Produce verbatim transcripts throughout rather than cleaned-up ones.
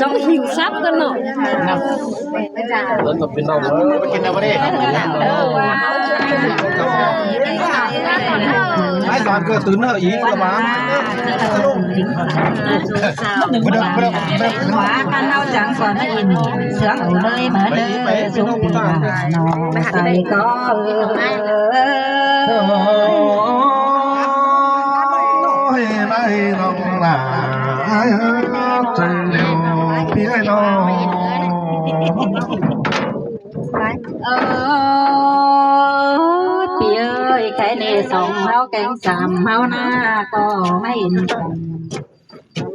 Chóng hiu sắp cơ nọ. Lấn vào bên nông. Lấn vào bên nông. Ai dọn cơ tứ nợ ý cơ mà. Bơ đập, bơ đập, bơ đập. Khóa căn nau trắng còn nó in sướng ở nơi mà nơi sống tình mà nó tay có. Ôi, mai lòng là ai ơi, trời đều biết nó. Ơ, Cái này sống háo cánh sảm háo na có mấy.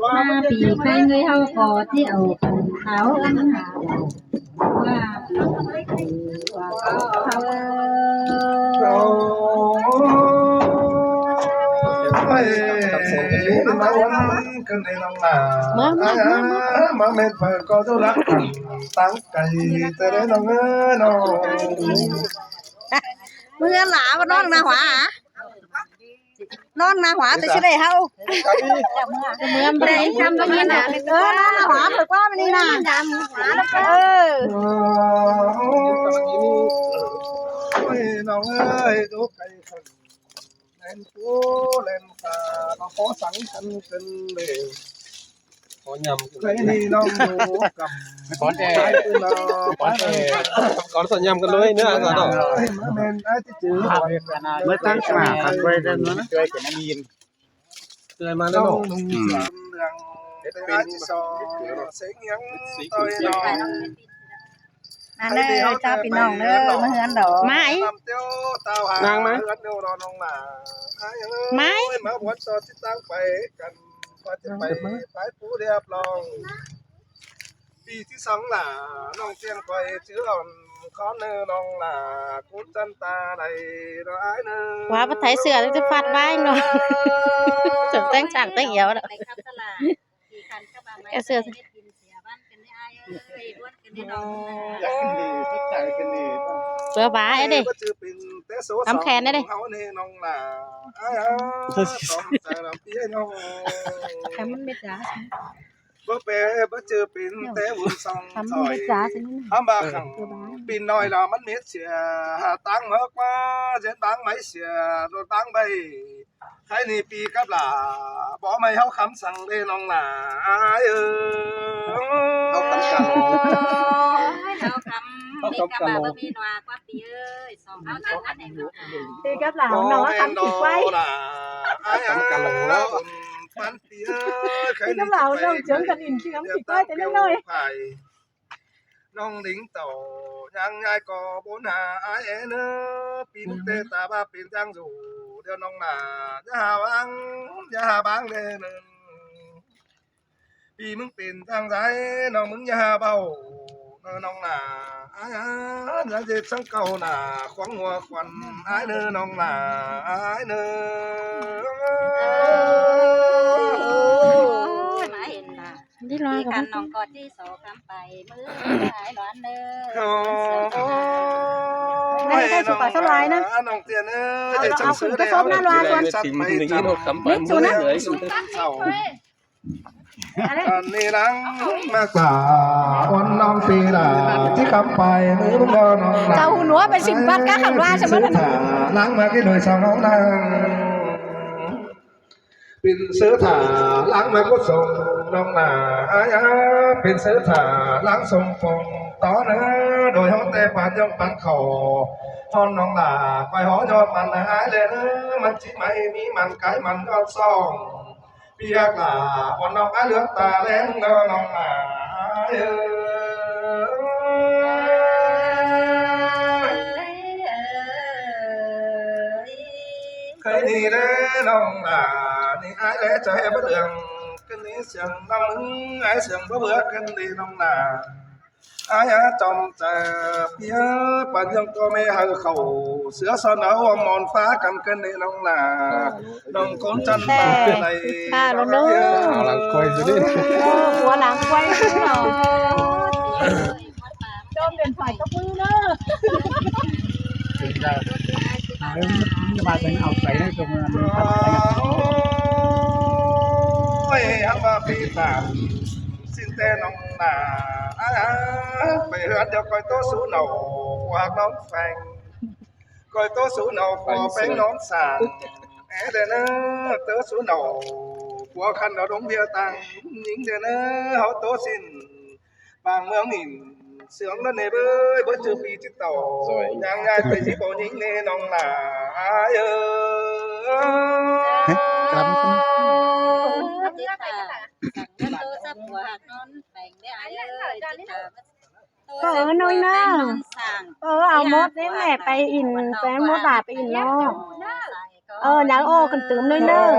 Mà vì cái người háo có thì ẩu phần háo ăn háo. Mà vì cái người háo có háo. Má, má, má, má. Má mệt phải có dấu lắm. Tăng cái tê đấy nó ngớ nó. Mưa lá mà non na hóa hả? Non na hóa tôi sẽ để hậu. Mưa mà đấy thăm bao nhiêu nè. Ơ, non na hóa vừa qua mình đi nè. Ơ. Ôi, nó ơi, dấu cái phần. Lên phố, lên xa, nó có sẵn sẵn cần để. Có nhầm. Cái gì nó mua cầm. Có thể. Cái gì nó có thể. Có thể nhầm cái lối nữa rồi đó. Mà mình ai chứ chứ. Mới tăng mà, phải quay lên nữa. Tươi của nó nhìn. Tươi mà nó nổ. Nông nông sản đường. Cái ai chứ so. Sẽ nghiêng tôi nó. Ăn đây, chào phi nông nữa, mà hươn đó. Mãi. Nang mãi. Mãi. Mà buôn so chứ tăng phải cần, phải chứ phải, phải phú đẹp lòng. Vì chứ sống là nông tiền phải chứ lòng, con nữa nông là cũng chân ta đây rồi ai nữa. Quá bắt thấy xưa chứ phát vai nó. Tưởng tăng chẳng tăng yếu đó. Cái sửa. Bữa bá ấy đi. Tắm khen đấy đi. Cái món mệt giá. Bữa bé bữa trưa pin té uống xong. Cái món mệt giá. Hám bà khẳng pin nói là món mệt xìa. Hà tăng mớ quá, diễn báng máy xìa, đột báng bay. Khai ni pi cắp lả, bó mày háo khắm săng đê nong lả, ai ơ. Háo khắm săng. Ôi, háo khắm, háo mi khắm cắp lả, săng. Bơ mi nua, quát pi ơi, song háo khắm ăn này nua. Pi cắp lả, háo nua khắm pi quay. Ai ơ, khắm săng lả. Pán pi ơi, khai ni pi cắp lả, háo nua chướng cần in khi khắm pi quay, thế nên thôi. Phải. Nong lính tàu, nhang nhai có bốn hà ai é nơ, pin tê ta ba pin giang dù, điêu nong là, nhá hà bang, nhá hà bang đê nơ. Pi mứng pin giang giái, nong mứng nhá hà bầu, nơ nong là, ai á, nhá dệt sang cầu là, khoáng hùa khuăn, ai nơ nong là, ai nơ. Ôi, má hên là. Đi loa. Đi của khăn bác. Nòng cọt đi sổ khám bài mưa ai đoán nơ. Ôi, nòng tiền ơi, chị chồng sứ đây, áo chồng sứ đây, áo chồng sứ đây. Nị lăng mắc bà ôn nòng tì là, chứ khám bài mưa mưa nòng là. Cháu hù núa bên xỉm bắt các khẳng đoan, sứ thả lăng mà cái nồi sòng nòng năng. Pin sứ thả lăng mà cốt sông nòng là ai á, pin sứ thả lăng sông phong tó nơ, đôi hót tê pán dòng pán khổ, hòn nòng là quay hót cho pán là ai lên nơ, mắn chí máy mí mắn cái mắn con sông. Piếc là hòn nòng ai lướt ta lên nơ nòng là ai ơ. Khơi ni lễ nòng là ni ai lễ cho hè bất đường. Khơi ni siang năm ai siang bơ bơ khơi ni nòng là. Ai á chom chả pia, pán dòng cô mẹ hờ khẩu, sứa son áo mòn phá căn khơi ni nòng là. Nòng cốn chăn ta này. Alo, alo. Alo, alo, quay rồi đi. Ủa, làm quay chứ mà. Cho điện thoại tao quên đó. Ôi, hăm mà phi phạm. Xin tên ông là, à, à, phải hứa cho coi tố số nào, hoặc đóng phanh. Coi tố số nào, có phanh nón sàn. É, đây nơ, tố số nào, của khăn nó đóng bia tăng, những đây nơ, háo tố xin. Bang mương in sướng lắm nè bơi, bơi chữ phi chữ tàu. Rồi. Nhang nhai phải chỉ bảo nhính nè nòng là ai ơ. Hả? Làm không? Có ở nơi nào? Có ở áo mốt đấy mẹ, phải in, phải mốt bà phải in nó. Ơ, nắng ô, cần tưm nơi nơ.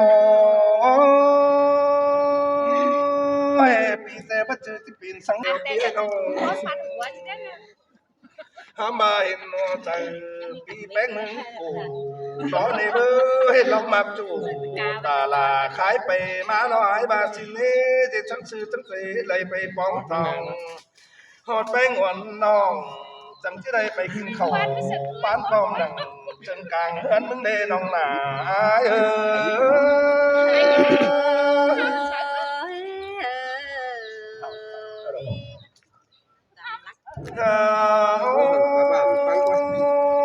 Ôi, pi xe bắt chư tí pin săng đi nô. Hăm ba hên nô chư pi péng mưng phủ. Tó nê bơ hên lóng mạp chủ. Tả là khái pê má nó ái ba xin nê, dê chăng sư chăng dê lầy pê póng thòng. Hót pé nguồn nòng, chăng chứ đây phải kinh khẩu, bán phòng nặng, chân càng hơn mưng đê nòng là ai ơi.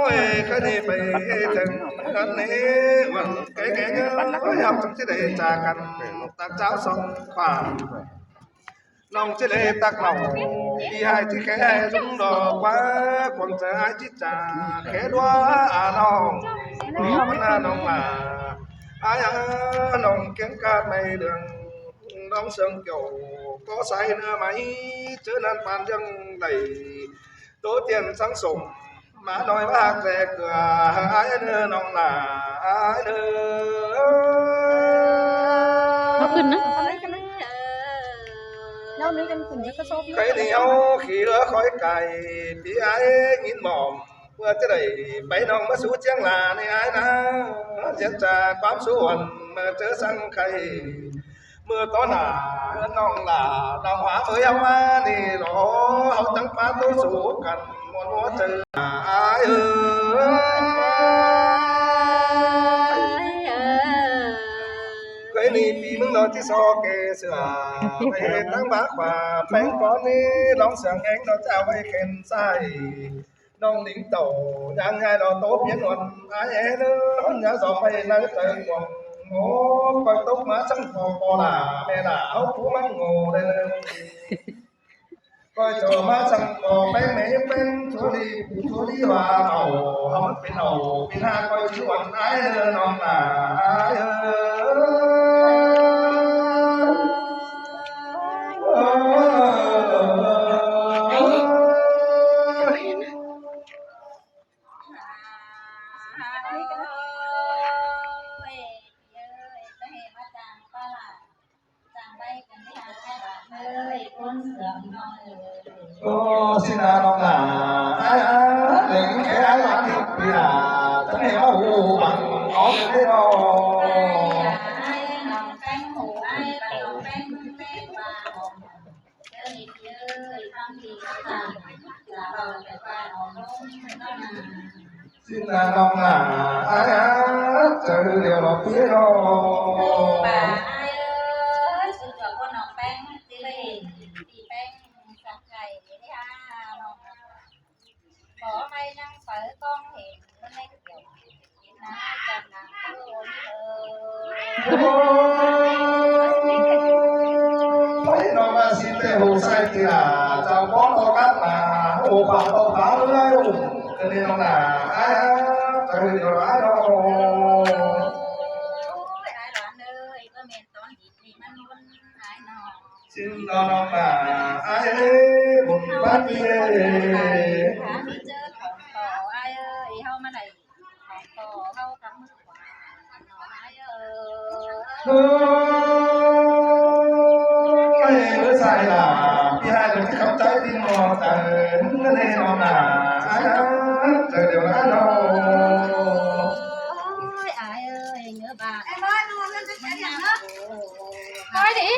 Ôi, cái này phải chân ngắn này, cái cái cái, ôi, học chăng chứ đây trà căn, tạc cháo xong khoảng Nòng ꞌchí lê tắc lòng, đi hai ꞌchí khé hai dúng đo ꞌquá, cuông chớ ai ꞌchí chả khé đua à nòng. Nòng ꞌmắn à nòng à, ai à nòng kiếng cát mây đường, nòng sương kiều, có say nữa mày, chớ nan phan dâng đẩy, tố tiền sáng sủng. Má nói bác về cửa ai nữa nòng là ai nữa. Nóขึ้นนะ. Nó mới đang cùng với cái số. Cái điều khi ứa khói cày, tí ai nghìn mỏm, vừa chứ đẩy, bấy nòng má sú chiếng là nên ai nà. Diễn ra quán sú huần, mà chớ sang khay. Mưa tó nả, nòng là, nòng hóa ới áo má nì ló, háo chắng pá tố sú cắn, muôn múa chớ là ai ơi. Quấy nì pi mưng lo ꞌchí so kê sửa, mày tăng bác khóa, phén có nì, lóng sương én nó chào mày khen sai. Nòng lính tẩu, nhang nhai lo tố piến huần, ai é nơ, huần nhá gió bay nắng trời cuồng, ngô, coi tốc má săng kho kho là, mẹ là hốc phú măng ngô đây. Coi trò má săng kho pén mế pén, chúa đi, chúa đi hòa màu, hóng pên ẩu, pên ha coi chú huần ai nơ, nòng là ai ơi. Ô, xin à, nòng à, ai à, lệnh cái ai mà đi, đi à, tớ này mà hù bằng, có cái đấy đâu. Xin là lòng là ai á, trời đều là phía đâu. Bà ai ơi, sư cho con nòng pén, tí lê, tí pén, sạc thầy, tí ha, nòng. Có may năng phở con thì nó lên kiểu. Ôi, nó mà xin tê hồ sai kìa, chào bó to cắt mà, hồ phá to phá ơi, hồ, cái này nó là ai á, cái này nó là ai đó. Ôi, ai đó ơi, có mệt tón đi, đi mà luôn ai nó. Xin nó nó là ai ơi, bụng bát đi ơi. Ai ơi, hao mà này. Ôi, bữa sai là, pi hai đứa khắp trái tim mò, tại, cái này nó là, ai đó, trời đều đã đâu. Ôi, ai ơi, nhớ bà. Em ơi, nó lên cái chén nhá. Nói đi.